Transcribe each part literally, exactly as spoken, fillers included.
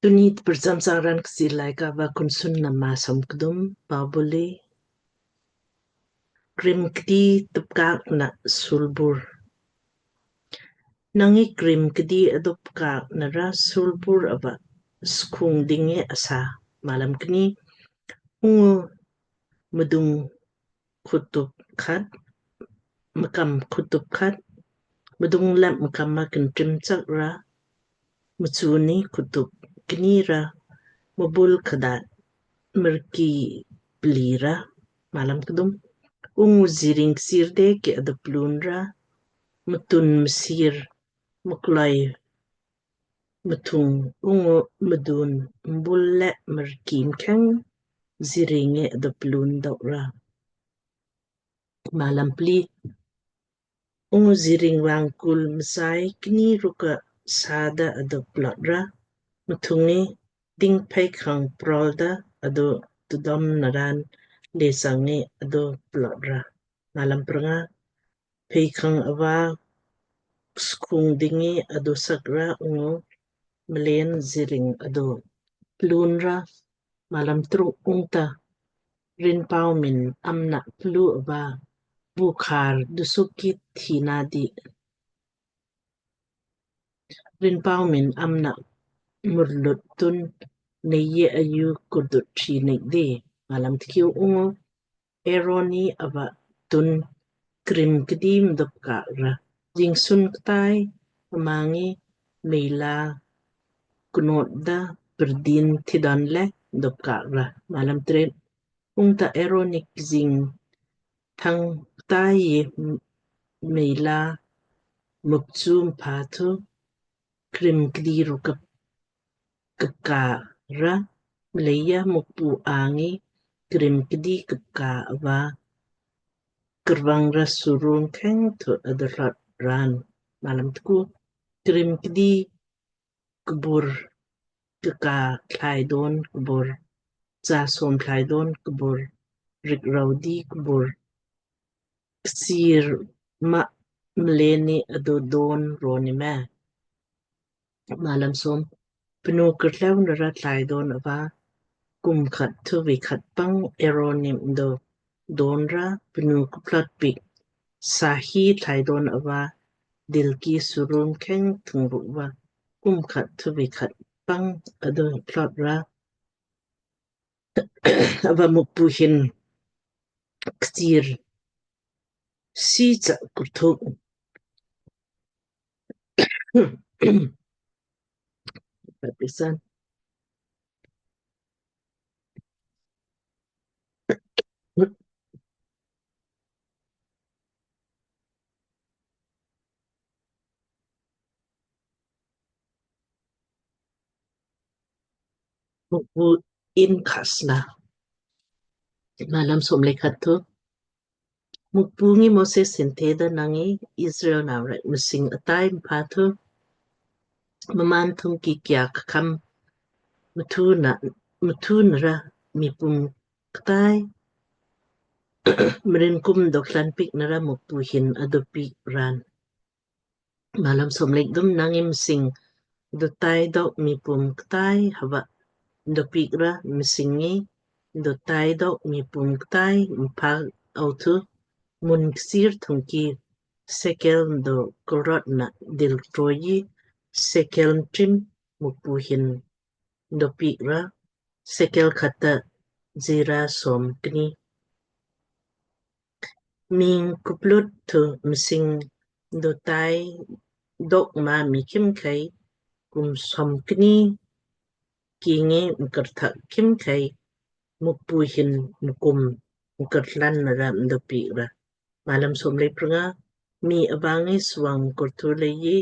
Tunni tprcham saraan Kchiir Laaika va Kunsunna maa somkdum. Pabuli. Krim kdi tupkak na sulbur. Nangi krim kdi adupkak nara sulbur ava skung dingi asa. Malam kni. Ungu mudung khutup khat, mkam khutup khat, mudung lap mkam ma kintrim chakra, mchuni khutup kni ra, mubul khadat, merki pli ra. Malam kdum. Ungu ziring ksir de ki aduplun ra, mtun msir, mkloi mthung, ungu mdun mbul le merki mkheng ziring ngi aduplun dok ra. Malam pli. Ungu ziring vangkul msai kni rukka sada aduplot ra, mthung ngi ding pheikhang prol da adu tudom naran lesang ngi aduplot ra. Malam pranga. Pheikhang ava skung dingi adusak ra ungu mlen ziring aduplun ra. Malam truk. Ungta rinpau min amna plu ava bukhar dusuk ki thina di. Rinpau min amna murlut tun neiye ayu kurdut tri nek di. Malam tkiu. Ungu Eroni ava tun krim kdi mdupkak ra. Jingsun ktai amangi meila knot da perdin tidon le mdupkak ra. Malam tret. Ungta Eroni jing thang ktai ye meila mupchu mpha thu krim kdi rukka kpka ra, mleija Mukpu angi krim kdi kpka ava krvang ra surun kheng thu adulot ran. Malam tku. Krim kdi kbur, kka thlaidon kbur, cha som thlaidon kbur, rik raudi kbur, ksir ma mleni adudon roni me. Malam som. Pnu krtlau nara thlaidon ava kum khat thu vei khat pang Eroni mdo don ra, pnu kplot pik sahi thlaidon ava dilki surum kheng thungruk va kum khat thu vei khat pang aduplot ra. Ava Mukpu hin ktir si cha kurthuk. Pakistan. Mukpu in khasna. Malam som le khat thu. Mukpu ngi Moses hin theda, nang ngi Israel nau rek msing atai mpha thu mmaan thung ki kia kakam mthuna mthun ra mipum ktai mrin kum doklan pik nara Mukpu hin adopik ran. Malam som le kdum. Nang ngi msing dotai dok mipum ktai hava dopik ra, msing ngi dotai dok mipum ktai mpha au thu mun ksir thungki sekel do korot na dil troyi sekel trim Mukpu hin dopik ra, sekel khat ta jira som kni. Ming kuplut thu msing dotai dok ma mi khimkhei kum som kni ki ngi mkarthak khimkhei Mukpu hin mkum mkartlan nara mdopik ra. Malam som le prnga. Mi ava ngi suang kurthu leiyi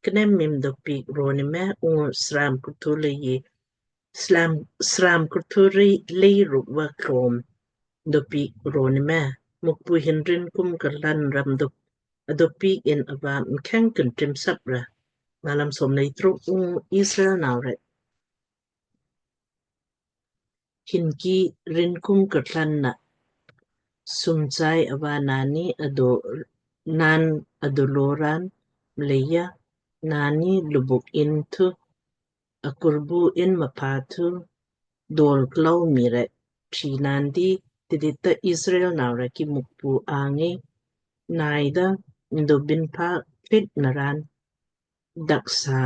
knem mim dopik roni me, ungu sram kurthu leiyi sram kurthu lei rukva klom dopik roni me. Mukpu hin rin kum karlan ram dop adopik in ava mkheng kintrim sap ra. Malam som le truk. Ungu Israel nau rek hinki rin kum karlan na sumchai ava nani ado nan adolo ran mleija nani lubuk in thu akurbu in mpha thu dol klou mii rek thi nandi, tidit ta Israel nau rek ki Mukpu angi naida mdo bin pha pit naran daksa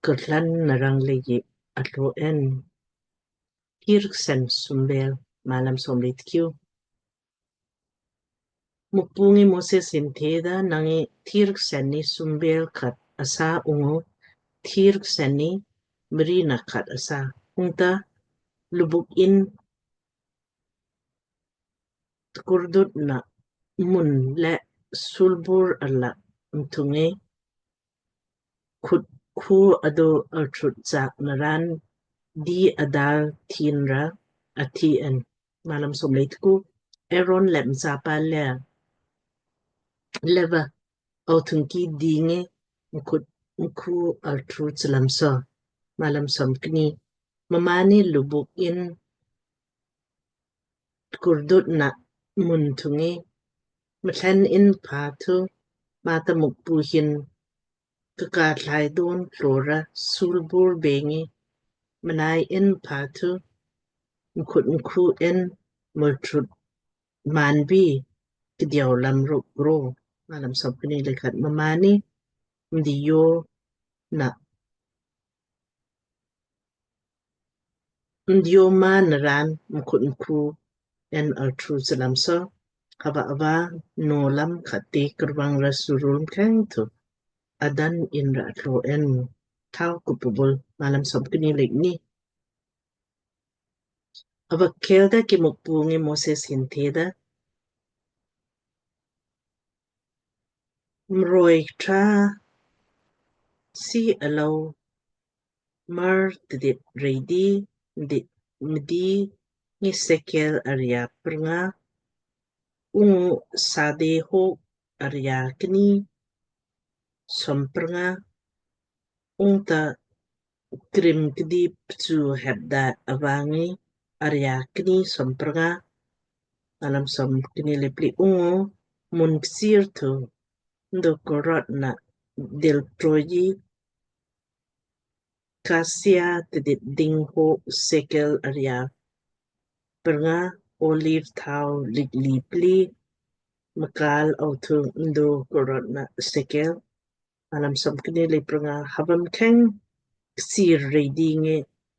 kurtlan narang leiji atlo en. Tirksen sumbel. Malam somlit kiu. Mukpu ngi Moses hin theda, nangi tirksen ni sumbel khat asa ungu tirksen ni mrina khat asa. Ungta lubuk in tkurdut na mun le sulbur ala mthungi khut khu adu altrut sak naran di adal thin ra athi en. Malam somleit ku. Aaron le msapa le leva au thungki dingi mkhut mkhu altrut salam so. Malam somkni. Mamani lubuk in kurdut na mun thungi mthen in pha thu mata Mukpu hin kaka thlai don tlora sulbur bengi mnai in pha thu mkhut mkhu in multrut manbi kdiau lam ruk ro. Malam somkni le khat. Mamani mdiyo na mdioma naran mkhut mkhu en altrut salam so. Hava ava no lam khati kurvang ra surul mkheng thu adan in ra atlo en thau kupubul. Malam somkni le kni. Ava khelda ki Mukpu ngi Moses hin theda, mroi tra si alau mar tidit reidi mdi mdi ngi sekel aria prnga ungu sade ho aria kni somprnga ungta krim kdi pchu hepda avangi aria kni somprnga. Malam somkni le pli. Ungu mun ksir thu ndo korot na dil troji kasia tidit ding ho sekel aria prnga olive thau likli pli mkal au thu ndo korot na sekel. Malam somkni le prnga. Hava mkheng ksir reidi ngi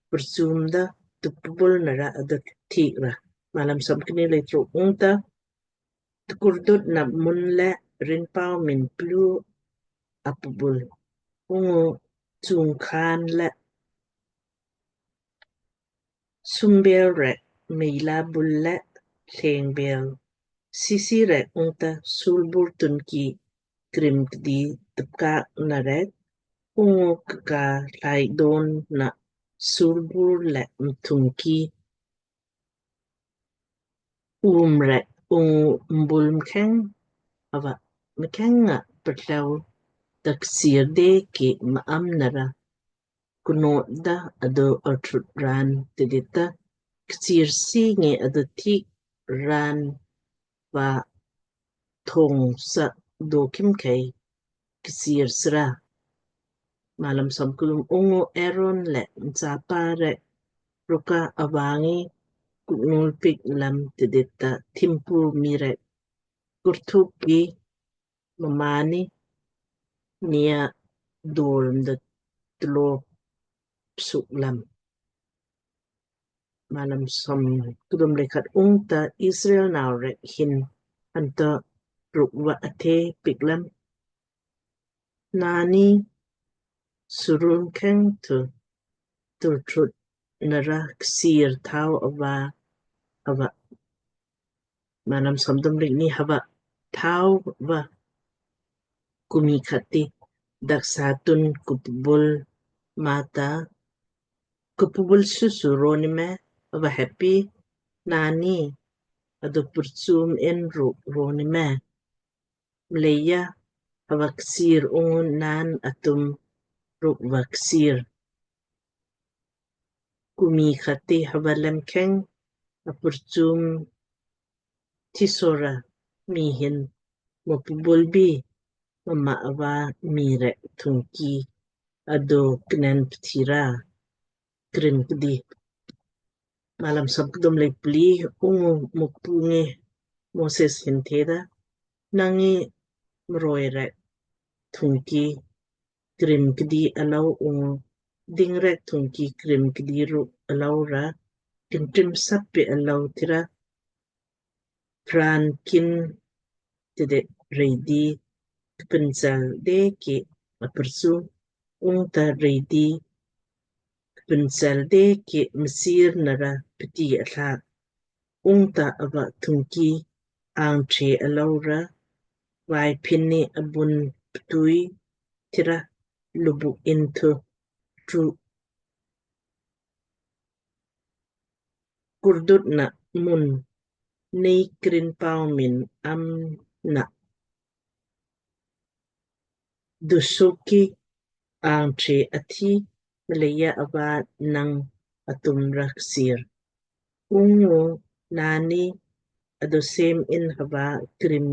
pursum da tupubul nara ada thik ra. Malam somkni le truk. Ungta tkurdut na mun le rinpau min plu apubul ungu chungkhan le sumbel rek meila bul le thleng bel sisi rek ungta sulbur tunki krim kdi tupkak na rek ungu kaka thlai don na sulbur le mthungki um rek ungu mbul mkheng ava mkheng nga pertlau da ksir de ki maam nara kunot da adu artrut ran tidit ta ksir si ngi adu thik ran va thong sa do khimkhei ksir sra. Malam somkni. Ungu Aaron le mchapa rek ruka avangi kuknul pik lam tidit ta thimpu mii rek kurthup ki mamani nia dor mda tlo psuk lam. Malam somkdum le khat. Ungta Israel nau rek hin hanta rukva athe pik lam, nani surun kheng thu turthut nara ksir thau ava ava. Malam somkdum le kni. Hava thau va kumi khati daksa tun kupubul mata kupubul susu roni me ava heppi nani adu pursum en ru roni me. Mleija hava ksir ungu naan atum rukva ksir. Kumi khati hava lemkheng apurchum tisora mii hin mupubul bi mma ava mii rek thungki ado knen pthira krim kdi. Malam som kdum lei pli. Ungu Mukpu ngi Moses hin theda, Nangi mroi rek thungki krim kdi alau ungu ding rek thungki krim kdi ru alau ra kintim sapi alau tira pran kin tide reidi kpensel de ki apursu ungta reidi kpensel de ki msir nara piti atha ungta ava thungki angche alau ra vai pini abun ptui tira lubuk inthu tru kurdut na mun nei krin pau min am na dusuki angche athi mleija ava nang atum ra ksir. Ungu nani adosem in hava krim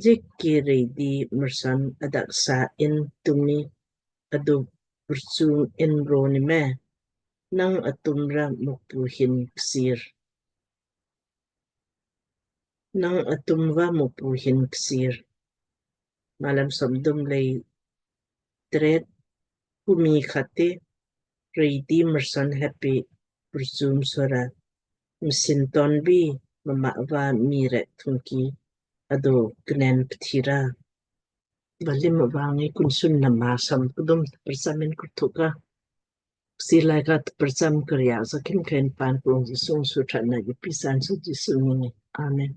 jik ki reidi mersan adaksa in tumi adu pursum in roni me nang atum ra Mukpu hin ksir. Nang atum va Mukpu hin ksir. Malam som dum lei tret. Kumi khate reidi mersan hepi pursum sora msin tonbi mama va mii rek thungki ado knen pthira. Valim ava ngi kunsun na ma som kdum tprcham in kurthuka. Kchiir laaika tprcham kriya zakim ken pan plung Jisu suthat na ipi san su Jisu ngi. Amen.